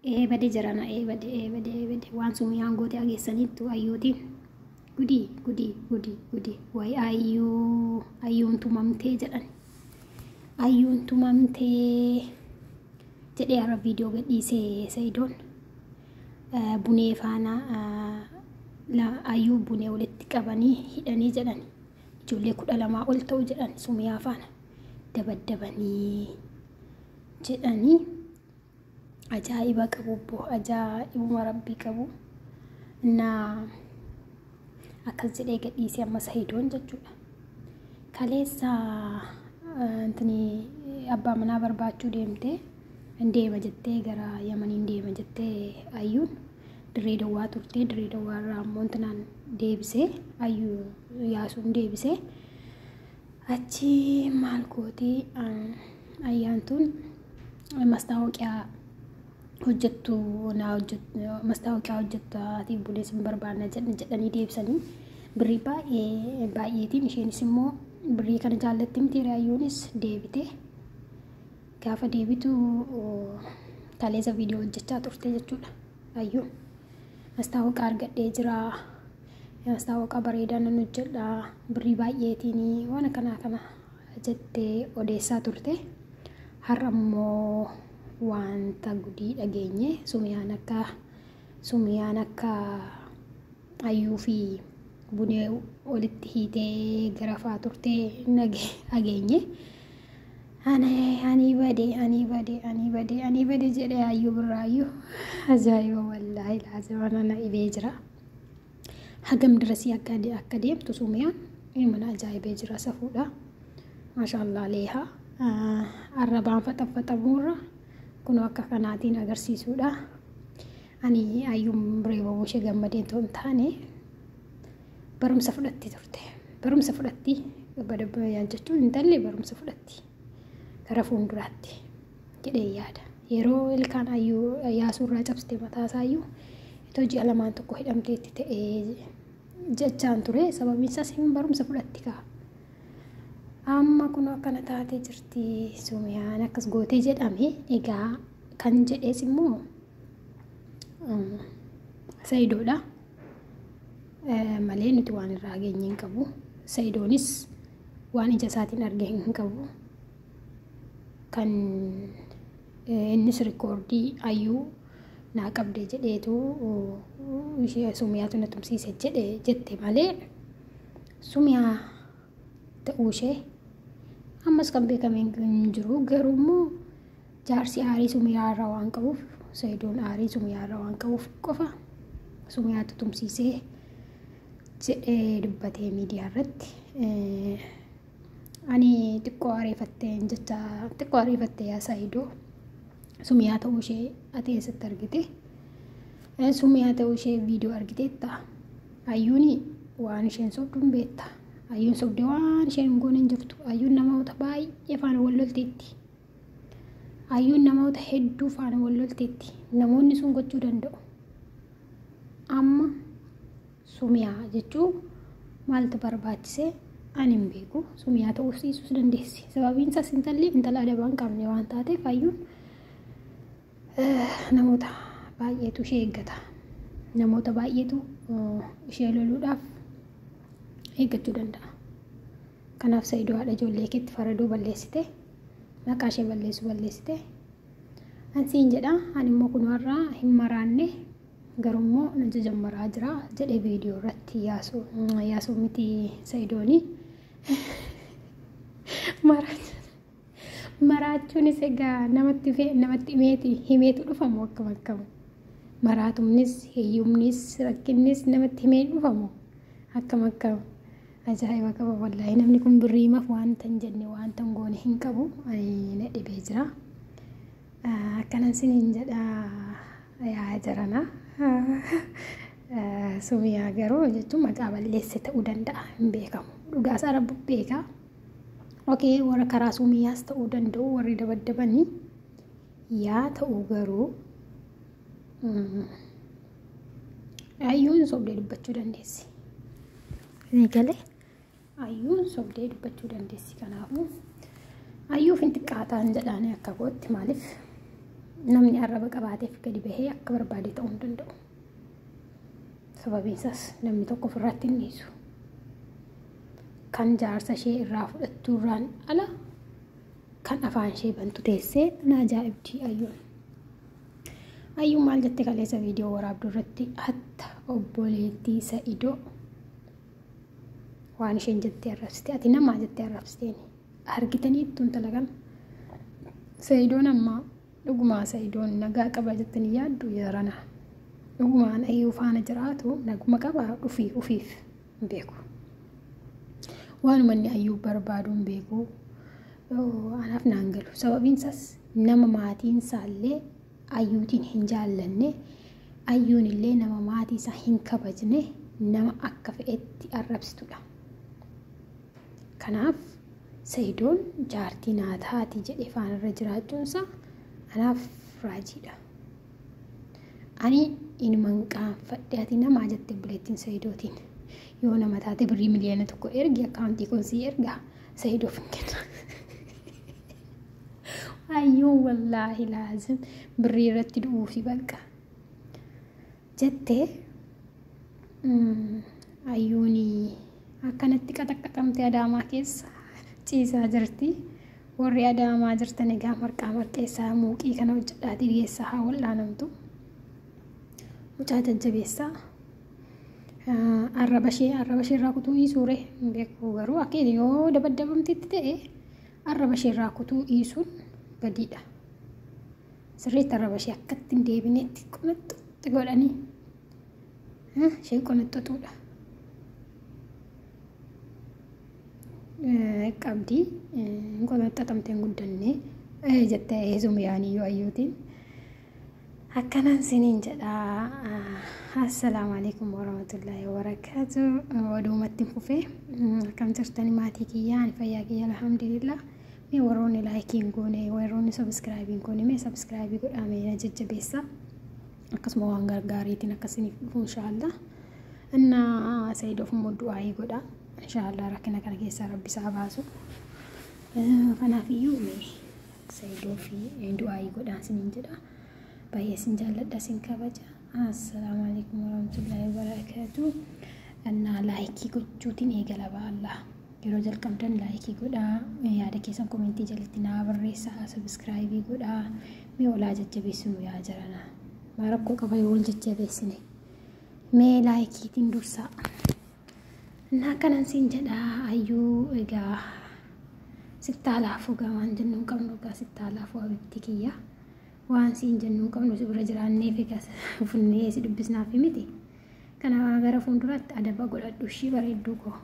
Ee bade jarana, ee bade, ee bade, ee bade. Waan Sumiyaan goote ageessaniittu ayyuutiin. Gudii, gudii, gudii, gudii. Wayi ayyuu, ayyuun tumamtee jedhan. Ayyuun tumamtee jedhee har'a viidiyoo gadhiisee Sa'idoon. Bunee faana ayyuu bunee walitti qabanii hidhanii jedhan. Ijoollee 12 ol ta'u jedhan Sumiyaa faana dabaddabanii jedhanii. Ajaa'iba qabu obbo, ajaa'ibuma rabbii qabu. Innaa akkas jedhee gadhiisee amma Sa'idoon jechuudha. Kaleessa intini abbaa manaa barbaachuu deemtee hin deema jettee, gara Yamaniin deema jettee ayyuun Dirree Dawwaa turtee, Dirree Dawwaa irraa ammoo intinaan deebisee, ayyuu yaasuun deebisee achi maal gooti ayyaantuun mastaawoqiyaa hojjettu naa hojjettu, mastaawoqiyaa hojjettaatii bulee sin barbaanna jedhanii deebisanii birrii baay'ee baay'eetiin. Isheenis immoo birrii kana jaallatti miti, ayyuunis deebite. Gaafa deebitu kaleessa viidiyoo hojjechaa turte jechuudha. Ayyuun mastaawoqaa argadhee jira, mastaawoqaa bareedaa nan hojjedha birrii baay'eetiin waan akkanaa kana jettee odeessaa turte. Har'a immoo wanta gudii dhageenye, Sumiyaan akka ayyuu fi bunee walitti hiitee garafaa turte dhageenye. Ani bade, ani bade, ani bade, ani bade jedhee ayyuu birraayyuu. Ajaa'iba, wallaahi laazima na dhibee jira. Hagam dirasii akka deemtu Sumiyaan mana ajaa'ibee jira, safuudha. Maashaallah leehaa arrabaan faxafaxamuurra kunoo akka kanaatiin agarsiisuudha. Ani ayyuun reebamuu ishee gammadeen otoo hin taane barumsa fudhatti turte. Barumsa fudhatti jechuun intalli barumsa fudhatti gara fuulduraatti jedhee yaada. Yeroo ilkaan ayyuu yaasuurraa cabsite mataa isaayyuu itoo ji'a lamaan tokko hidhamteetti ta'ee jechaan ture. Sababiin isaas hin barumsa fudhatti kaa. Amma kun akkana taatee jirti, Sumiyaan akkas gootee jedhame. Egaa kan jedhees immoo Sayidoodha. Malee nuti waan irraa geenye hin qabu. Sayidoonis waan ija isaatiin arge hin qabu. Kan innis rikoordii ayyuu naa qabde jedheetu ishee Sumiyaatu na tumsiise jedhe jette malee Sumiyaa ta'uu ishee ammas kan beekame hin jiru. Garuu immoo jaarsi aarii Sumiyaa irraa waan qabuuf, Sayidoon aarii Sumiyaa irraa waan qabuuf qofa Sumiyaatu tumsiisee jedhee dubbatee miidiyaa irratti. Ani xiqqoo ariifatteen jecha, xiqqoo ariifattee yaa Sayidoo, Sumiyaa ta'uu ishee ati eessatti argite? Sumiyaa ta'uu ishee viidiyoo argiteetta? Ayyuuni waan isheen sobdu hin beekta. Ayyuun sobdee waan isheen hin goone hin jirtu. Ayyuun namoota baay'ee faana wal lolteetti. Ayyuun namoota hedduu faana wal lolteetti. Namoonni sun gochuu danda'u. Amma Sumiyaa jechuun maaltu barbaachise ani hin beeku. Sumiyaa ta'uu dhiisuus dandeessi. Sababiin isaas intalli intala adabaa hin qabne waan taateef ayyuun namoota baay'eetu ishee eeggata. Namoota baay'eetu ishee loluudhaaf eeggachuu danda'a. Kanaaf Sayidoo, haadha ijoollee keetti faraduu balleessite, maqaa ishee balleessu balleessite. Ansiin jedha, ani immoo kun warra hin maraanne, garuu na jajammaraa jira jedhee viidiyoo irratti yaasuu miti Sayidoonii. Maraachuunis egaa namatti himeeti himeetu dhufamu akkam akkamu. Maraatumnis, hiyyumnis, rakkinnis namatti himee dhufamu akkam akkam. Ajaa'iba qaba wallaahi, namni kun birriimaaf wanta hin jenne, wanta hin goone hin qabu, na dhibee jira. Akkanan siniin jedha yaa jarana. Sumiyaa garuu jechuun maqaa balleesse ta'uu danda'a, hin beekamu. Dhugaasaa rabbi beeka. Okay, warra karaa Sumiyaas ta'uu danda'u warri dabaddabanii yaa ta'u, garuu ayyuun sobdee dubbachuu dandeessi. Ni galee, ayyuun sobdee dubbachuu dandeessi. Kanaafuu ayyuuf hin xiqqaataan jedhaanii akka kootti. Maaliif Namni arraba qabaateef gadi bahee akka barbaade ta'uu hin danda'u. Sababiin isaas namni tokko ofirratti hin dhiisu. Kan jaarsa ishee irraa fudhattu irraan ala kan afaan ishee bantu teessee na ajaa'ibdi ayyuun. Ayyuun maal jette kaleessa viidiyoo waraabduu irratti hatta obboleettii Sa'idoo waan isheen jettee arrabsite ati namaa jettee arrabsiteeni argitanii ittuun intala kana. Sa'idoon ammaa dhugumaa Sa'idoon nagaa qaba jettanii yaaddu yarana. Dhugumaan ayyuu faana jiraatu naguma qaba dhufii ufiif hin beeku. Waanuma inni ayyuu barbaadu hin beeku. Anaaf naan galu. Sababiin isaas nama maatiin isaallee ayyuutiin hin jaallanne ayyuun illee nama maatii isaa hin kabajne nama akka fe'etti arrabsitudha. Kanaaf Sa'idoon jaartii naa taati jedhee faanarra jiraachuunsaa anaaf raajiidha. Ani inuman qaanfadhe ati namaa jette obboleettiin Sa'idootiin. Yoo nama taate birrii 1,000,000 ergi akkaawuntii koon sii erga Sa'idoof hin kenna. Ayyuun wallaahi laazim birrii irratti du'uufi bakka jettee ayyuun akkanatti qaxaqqaxamte Adaamaa keessa ciisaa jirti. Warri Adaamaa jirtan egaa marqaa marqeessaa muuqii kana hojjedhaatii geessaa haa wal'aanamtu. Mucaa jajjabeessaa. Arraba ishee arraba ishee irraa kutuu dhiisuure hin beeku garuu akka yoo dabaddabamtetti ta'e arraba ishee irraa kutuu dhiisuun badiidha. Sirriitti arraba ishee akkatti hin deebinetti qonaxxutti godhanii ishee qonaxxutuudha. Qabdi hin qonaxxaxamte hin guddanne jettee eesuma yaanii yoo ayyuutiin. Akkanan siniin jedha. Assalaamu alaikum warahmatullahi wabarakaatu. Oduumatti fufee akkam jirtani maatii kiyyaa ani fayyaa kiyya alhamdulillah. Mee warroonni like hin goone warroonni subscribe hin goone mee subscribe godhaa mee na jajjabeessa. Akkasuma waan gargaariitiin akkasiniif dhufu inshaallah. Innaa Sa'iidoof immoo du'aayii godha. Inshaallah rakkina kana keessaa rabbi isaa baasu. Kanaaf iyyuu mee Sa'iidoo fi du'aayii godhaa siniin jedha. Baay'ee sin jaalladha sin kabaja. Assalaamu alaikum warahmatullahi wabarakatuh. Innaa like gochuutiin eegala ba'allaa. Yeroo jalqabdan like godhaa. Yaada keessan comment jalatti naa barreessaa. Subscribe godhaa. Mee walaa jajjabeessinu yaa jarana. Maa rakkoo qaba yoo wal jajjabeessine. Mee likeiitiin dursaa. Innaa akkanan siin jedha ayyuu egaa sittaa laafuu gaa waan jennu hin qabnu egaa sittaa laafuu habibti kiyya. Waan siin jennu hin qabnu si bira jiraanneef egaa funnee si dubbisnaaf miti. Kana gara fuulduraatti adaba godhadhu ishii bareedduu koo.